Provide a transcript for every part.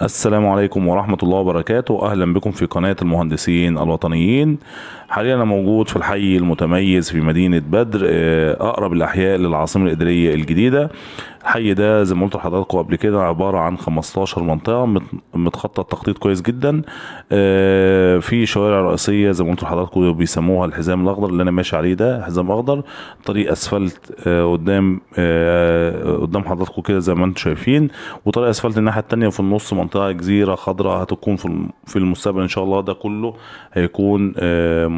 السلام عليكم ورحمة الله وبركاته. أهلا بكم في قناة المهندسين الوطنيين. حاليا أنا موجود في الحي المتميز في مدينة بدر، أقرب الأحياء للعاصمة الإدارية الجديدة. الحي ده زي ما قلت لحضراتكم قبل كده عبارة عن 15 منطقة متخطط تخطيط كويس جدا. في شوارع رئيسية زي ما قلت لحضراتكم بيسموها الحزام الأخضر اللي أنا ماشي عليه ده حزام أخضر، طريق أسفلت قدام حضراتكم كده زي ما انتم شايفين، وطريق أسفلت الناحية التانية، وفي النص منطقة جزيرة خضراء هتكون في المستقبل إن شاء الله. ده كله هيكون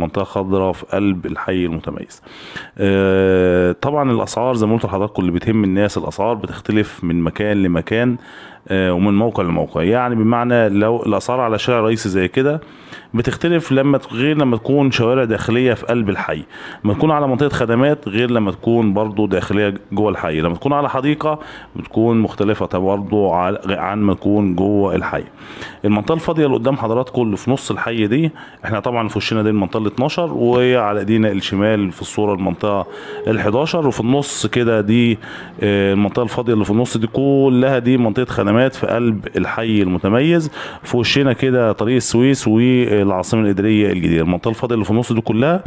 منطقة خضراء في قلب الحي المتميز. طبعا الأسعار زي ما قلت لحضراتكم اللي بتهم الناس، الأسعار بتختلف من مكان لمكان، ومن موقع لموقع. يعني بمعنى لو الأسعار على شارع رئيسي زي كده بتختلف غير لما تكون شوارع داخلية في قلب الحي، لما تكون على منطقة خدمات غير لما تكون برضو داخلية جوه الحي، لما تكون على حديقة بتكون مختلفة برضو عن ما تكون جوه الحي. المنطقة الفاضية اللي قدام حضراتكم اللي في نص الحي دي، احنا طبعا في وشنا دي المنطقة ال 12، وهي على ايدينا الشمال في الصورة المنطقة ال 11، وفي النص كده دي المنطقة الفاضية اللي في النص دي كلها دي منطقة خدمات في قلب الحي المتميز. في وشنا كده طريق السويس والعاصمة الإدارية الجديدة. المنطقة الفاضية اللي في النص دي كلها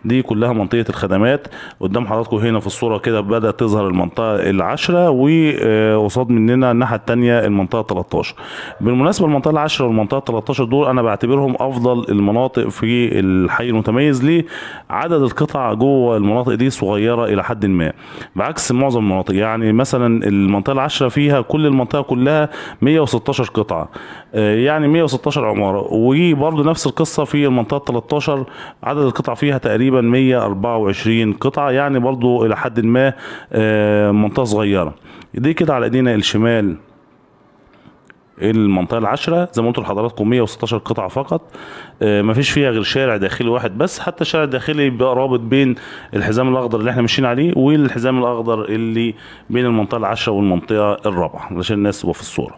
دي كلها منطقة الخدمات. قدام حضراتكم هنا في الصورة كده بدأت تظهر المنطقة العشرة، وقصاد مننا الناحية التانية المنطقة 13. بالمناسبة المنطقة العشرة والمنطقة 13 دول أنا بعتبرهم أفضل المناطق في الحي المتميز. ليه؟ عدد القطع جوه المناطق دي صغيرة إلى حد ما بعكس معظم المناطق. يعني مثلا المنطقة العشرة فيها كل المنطقة كلها 116 قطعة، يعني 116 عمارة. وبرضه نفس القصة في المنطقة 13 عدد القطع فيها تقريبا 124 قطعة، يعني برضو إلى حد ما منطقة صغيرة. دي كده على ايدينا الشمال المنطقة العشرة زي ما قلت لحضراتكم 116 قطعة فقط، مفيش فيها غير شارع داخلي واحد بس. حتى الشارع الداخلي بيبقى رابط بين الحزام الأخضر اللي احنا ماشيين عليه والحزام الأخضر اللي بين المنطقة العشرة والمنطقة الرابعة عشان الناس تبقى في الصورة.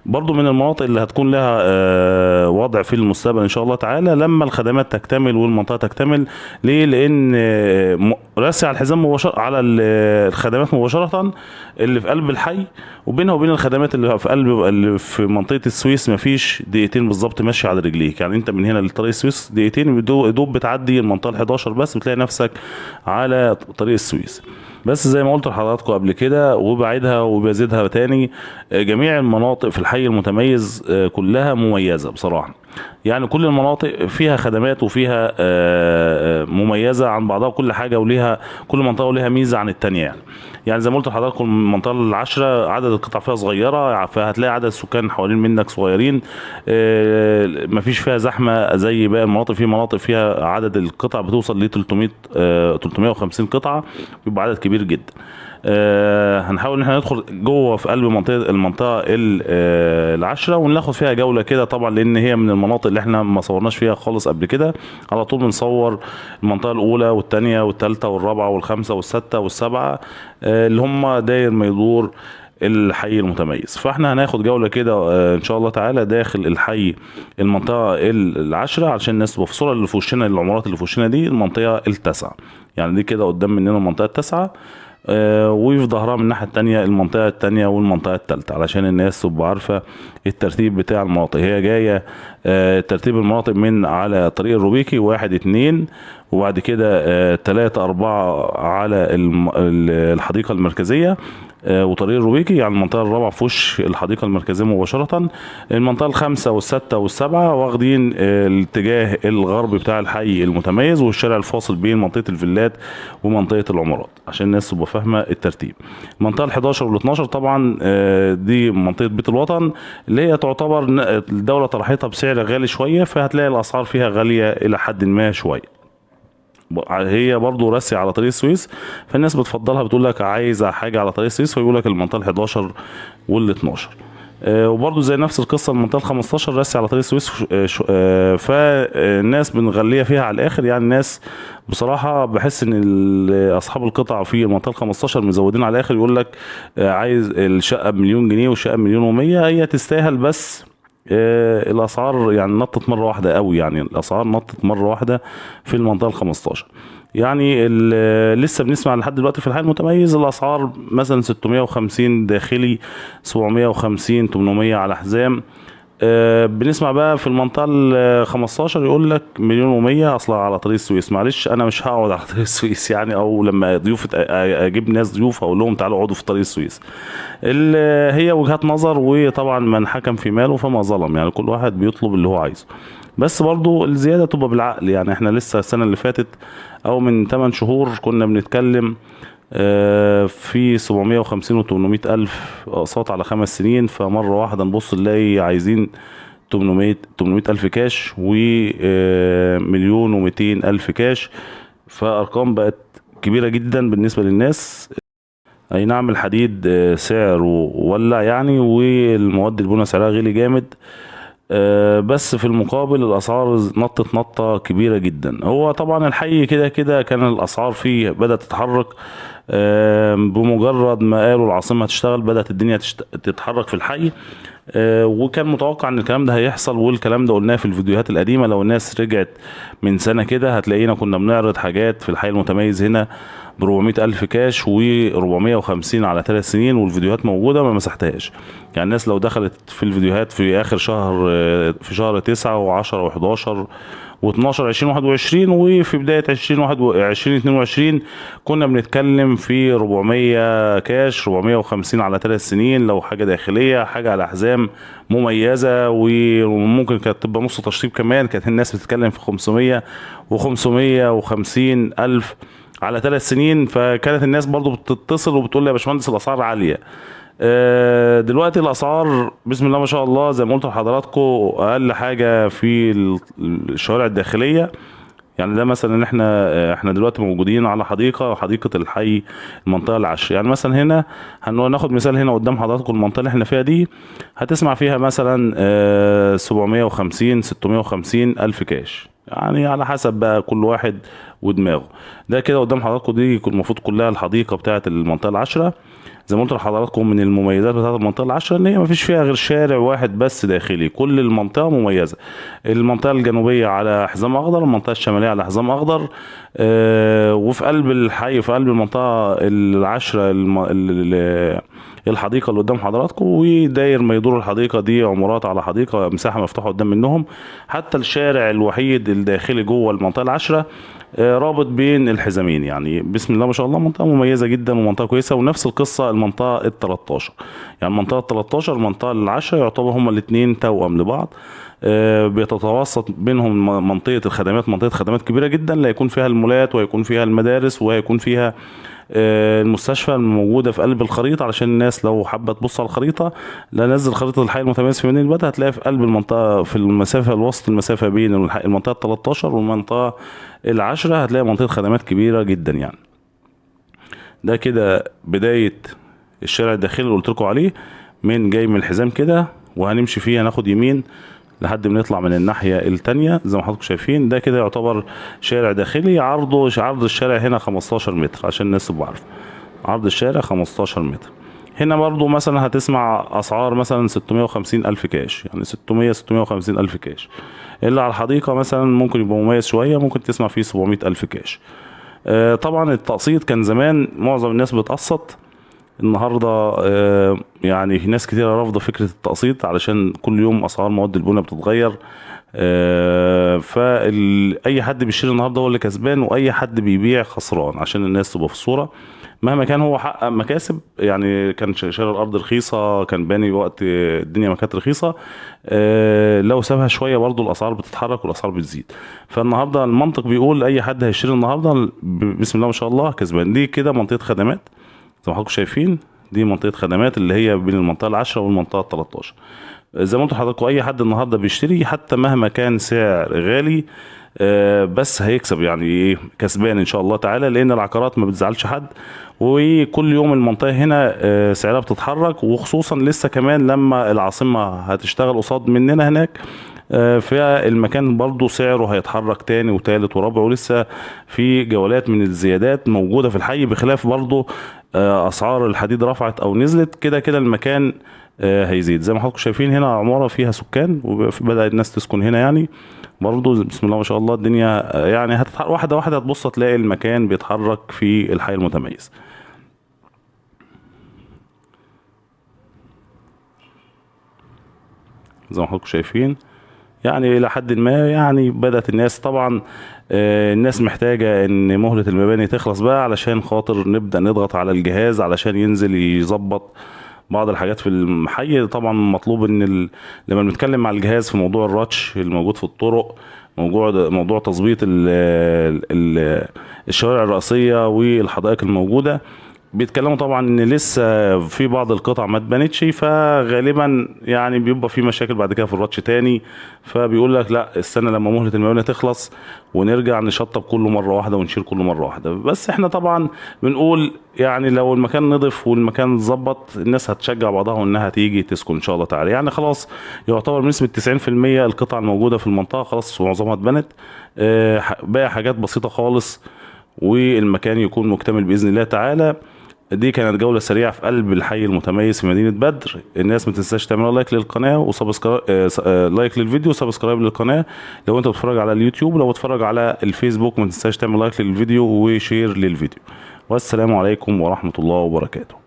برضو من المناطق اللي هتكون لها وضع في المستقبل إن شاء الله تعالى لما الخدمات تكتمل والمنطقة تكتمل. ليه؟ لأن راسي على الحزام مباشرة على الخدمات مباشرة اللي في قلب الحي، وبينها وبين الخدمات اللي في قلب اللي في منطقة السويس مفيش دقيقتين بالظبط ماشي على رجليك. يعني انت من هنا لطريق السويس دقيقتين دوب بتعدي المنطقة ال11 بس بتلاقي نفسك على طريق السويس. بس زي ما قلت لحضراتكم قبل كده وبعيدها وبزيدها تاني، جميع المناطق في الحي المتميز كلها مميزة بصراحة. يعني كل المناطق فيها خدمات وفيها مميزة عن بعضها، كل حاجة وليها، كل منطقة وليها ميزة عن التانية. يعني زي ما قلت لحضراتكم المنطقة العشرة عدد القطع فيها صغيرة، فهتلاقي عدد السكان حوالين منك صغيرين، مفيش فيها زحمة زي باقي المناطق. في مناطق فيها عدد القطع بتوصل ل 300 350 قطعة، بيبقى عدد كبير جدا. هنحاول ان احنا ندخل جوه في قلب المنطقة العشرة وناخد فيها جولة كده، طبعا لان هي من المناطق اللي احنا ما صورناش فيها خالص قبل كده. على طول بنصور المنطقة الاولى والثانية والثالثة والرابعة والخامسة والسادسه والسابعه، اللي هم داير ما يدور الحي المتميز. فاحنا هناخد جولة كده ان شاء الله تعالى داخل الحي المنطقة العشرة علشان الناس تبقى في الصورة. اللي في وشنا العمارات اللي في وشنا دي المنطقة التاسعة، يعني دي كده قدام مننا المنطقة التاسعة، وفي ظهرها من الناحية التانية المنطقة التانية والمنطقة التالتة، علشان الناس تبقى عارفة الترتيب بتاع المناطق. هي جاية ترتيب المناطق من على طريق الروبيكي 1 2، وبعد كده 3 4 على الحديقة المركزية، وطريق الروبيكي، يعني المنطقة الرابعة في وش الحديقة المركزية مباشرة. المنطقة الخامسة والستة والسبعة واخدين الاتجاه الغربي بتاع الحي المتميز، والشارع الفاصل بين منطقة الفيلات ومنطقة العمارات عشان الناس تبقى فاهمة الترتيب. المنطقة ال11 وال12 طبعا دي منطقة بيت الوطن اللي هي تعتبر الدولة طرحتها بسعر غالي شوية، فهتلاقي الأسعار فيها غالية إلى حد ما شوية. هي برضو راسية على طريق السويس، فالناس بتفضلها، بتقول لك عايزة حاجة على طريق السويس، فيقول لك المنطقة ال11 وال12. وبرضو زي نفس القصة المنطقة ال15 راسية على طريق السويس، فالناس بنغليها فيها على الآخر. يعني الناس بصراحة بحس إن أصحاب القطع في المنطقة ال15 مزودين على الآخر، يقول لك عايز الشقة بمليون جنيه والشقة بمليون ومية، هي تستاهل، بس الاسعار يعني نطت مرة واحدة قوي، يعني الاسعار نطت مرة واحدة في المنطقة ال15. يعني لسه بنسمع لحد دلوقتي في الحي المتميز الاسعار مثلا 650 داخلي، 750، 800 على حزام. بنسمع بقى في المنطقة ال 15 يقول لك 1,100,000 اصلا على طريق السويس. معلش انا مش هقعد على طريق السويس يعني، او لما ضيوف اجيب ناس ضيوف اقول لهم تعالوا اقعدوا في طريق السويس. هي وجهات نظر، وطبعا من حكم في ماله فما ظلم، يعني كل واحد بيطلب اللي هو عايزه، بس برضو الزيادة تبقى بالعقل. يعني احنا لسه السنة اللي فاتت او من 8 شهور كنا بنتكلم في 750 و 800 ألف أقساط على 5 سنين، فمرة واحدة نبص نلاقي عايزين 800 ألف كاش و 1,200,000 كاش، فأرقام بقت كبيرة جدا بالنسبة للناس. أي نعم الحديد سعره ولع يعني، والمواد البناء سعرها غلي جامد، بس في المقابل الأسعار نطت نطة كبيرة جدا. هو طبعا الحي كده كده كان الأسعار فيه بدأت تتحرك، بمجرد ما قالوا العاصمة هتشتغل بدأت الدنيا تتحرك في الحي، وكان متوقع ان الكلام ده هيحصل، والكلام ده قلناه في الفيديوهات القديمة. لو الناس رجعت من سنة كده هتلاقينا كنا بنعرض حاجات في الحي المتميز هنا بربعمية ألف كاش وأربعمية وخمسين على 3 سنين، والفيديوهات موجودة ما مسحتهاش. يعني الناس لو دخلت في الفيديوهات في آخر شهر، في شهر 9 وعشرة وحداشر واتناشر عشرين واحد وعشرين، وفي بداية عشرين واحد عشرين اتنين وعشرين كنا بنتكلم في 400 كاش، 450 على 3 سنين، لو حاجة داخلية، حاجة على حزام مميزة، وممكن كانت تبقى نص تشطيب كمان، كانت الناس بتتكلم في خمسمية وخمسمية وخمسين ألف على 3 سنين. فكانت الناس برضو بتتصل وبتقول لي يا باشمهندس الأسعار عالية. دلوقتي الأسعار بسم الله ما شاء الله زي ما قلت لحضراتكم أقل حاجة في الشوارع الداخلية. يعني ده مثلا إن احنا دلوقتي موجودين على حديقة الحي المنطقة العشر. يعني مثلا هنا هناخد مثال هنا قدام حضراتكم المنطقة اللي احنا فيها دي هتسمع فيها مثلا، 750، 650 ألف كاش، يعني على حسب بقى كل واحد ودماغه. ده كده قدام حضراتكم دي المفروض كلها الحديقة بتاعة المنطقة العشرة. زي ما قلت لحضراتكم من المميزات بتاعة المنطقة العشرة إن هي ما فيش فيها غير شارع واحد بس داخلي، كل المنطقة مميزة. المنطقة الجنوبية على حزام أخضر، المنطقة الشمالية على حزام أخضر، وفي قلب الحي في قلب المنطقة العشرة الحديقة اللي قدام حضراتكم، وداير ما يدور الحديقة دي عمارات على حديقة، مساحة مفتوحة قدام منهم. حتى الشارع الوحيد الداخلي جوه المنطقة العشرة، رابط بين الحزامين. يعني بسم الله ما شاء الله منطقة مميزة جدا ومنطقة كويسة. ونفس القصة المنطقة التلتاشر، يعني المنطقة التلتاشر المنطقة العشرة يعتبر هما الاتنين توأم لبعض، بيتتوسط بينهم منطقة الخدمات، منطقة خدمات كبيرة جدا لا يكون فيها المولات ويكون فيها المدارس ويكون فيها، المستشفى الموجودة في قلب الخريطة، علشان الناس لو حابة تبص على الخريطة لا نزل خريطة الحي المتميز في مدينة البدع هتلاقيها في قلب المنطقة، في المسافة الوسط، المسافة بين المنطقة التلتاشر والمنطقة العشرة هتلاقي منطقة خدمات كبيرة جدا. يعني ده كده بداية الشارع الداخلي اللي قلت لكم عليه، من جاي من الحزام كده وهنمشي فيه، هناخد يمين لحد ما نطلع من الناحية التانية زي ما حضراتكم شايفين. ده كده يعتبر شارع داخلي، عرض الشارع هنا 15 متر عشان الناس تبقى عارفة، عرض الشارع 15 متر. هنا برضو مثلا هتسمع أسعار مثلا 650 ألف كاش، يعني 650 ألف كاش. اللي على الحديقة مثلا ممكن يبقى مميز شوية، ممكن تسمع فيه 700 ألف كاش. طبعا التقسيط كان زمان معظم الناس بتقسط، النهارده، ناس كتيرة رافضة فكرة التقسيط علشان كل يوم أسعار مواد البناء بتتغير. فأي حد بيشتري النهارده هو اللي كسبان، وأي حد بيبيع خسران، عشان الناس تبقى في الصورة. مهما كان هو حقق مكاسب، كان شاري الأرض رخيصة، كان باني وقت الدنيا ما كانت رخيصة، لو سابها شوية برضو الأسعار بتتحرك والأسعار بتزيد. فالنهارده المنطق بيقول أي حد هيشتري النهارده بسم الله ما شاء الله كسبان. دي كده منطقة خدمات زي ما حضراتكم شايفين، دي منطقة خدمات اللي هي بين المنطقة العشرة والمنطقة التلتاشر. زي ما انتم حضراتكم أي حد النهارده بيشتري حتى مهما كان سعر غالي، بس هيكسب، يعني ايه كسبان ان شاء الله تعالى، لان العقارات ما بتزعلش حد، وكل يوم المنطقة هنا، سعرها بتتحرك، وخصوصا لسه كمان لما العاصمة هتشتغل قصاد مننا هناك، فالمكان برضو سعره هيتحرك تاني وتالت ورابع، ولسه في جولات من الزيادات موجودة في الحي، بخلاف برضو، أسعار الحديد رفعت أو نزلت، كده كده المكان، هيزيد. زي ما حضراتكم شايفين هنا عمارة فيها سكان وبدأ الناس تسكن هنا، برضو بسم الله ما شاء الله الدنيا يعني هتتحرك واحدة واحدة، هتبص تلاقي المكان بيتحرك في الحي المتميز. زي ما حضراتكم شايفين يعني الى حد ما يعني بدأت الناس طبعا، الناس محتاجة ان مهلة المباني تخلص بقى علشان خاطر نبدأ نضغط على الجهاز علشان ينزل يظبط بعض الحاجات في الحي. طبعا مطلوب ان لما بنتكلم مع الجهاز في موضوع الراتش الموجود في الطرق، موضوع تظبيط الشوارع الرئيسية والحدائق الموجودة، بيتكلموا طبعا ان لسه في بعض القطع ما اتبنتش، فغالبا يعني بيبقى في مشاكل بعد كده في الراتش تاني، فبيقول لك لا استنى لما مهلة المباني تخلص ونرجع نشطب كله مرة واحدة ونشيل كله مرة واحدة. بس احنا طبعا بنقول يعني لو المكان نضف والمكان اتظبط الناس هتشجع بعضها وانها تيجي تسكن ان شاء الله تعالى. يعني خلاص يعتبر بنسبة 90% القطع الموجودة في المنطقة خلاص معظمها اتبنت، باقي حاجات بسيطة خالص والمكان يكون مكتمل بإذن الله تعالى. دي كانت جولة سريعة في قلب الحي المتميز في مدينة بدر. الناس ما تنساش تعملوا like للقناة و subscribe، like للفيديو و subscribe للقناة لو انت بتتفرج على اليوتيوب، لو بتتفرج على الفيسبوك ما تنساش تعمل like للفيديو و share للفيديو. والسلام عليكم ورحمة الله وبركاته.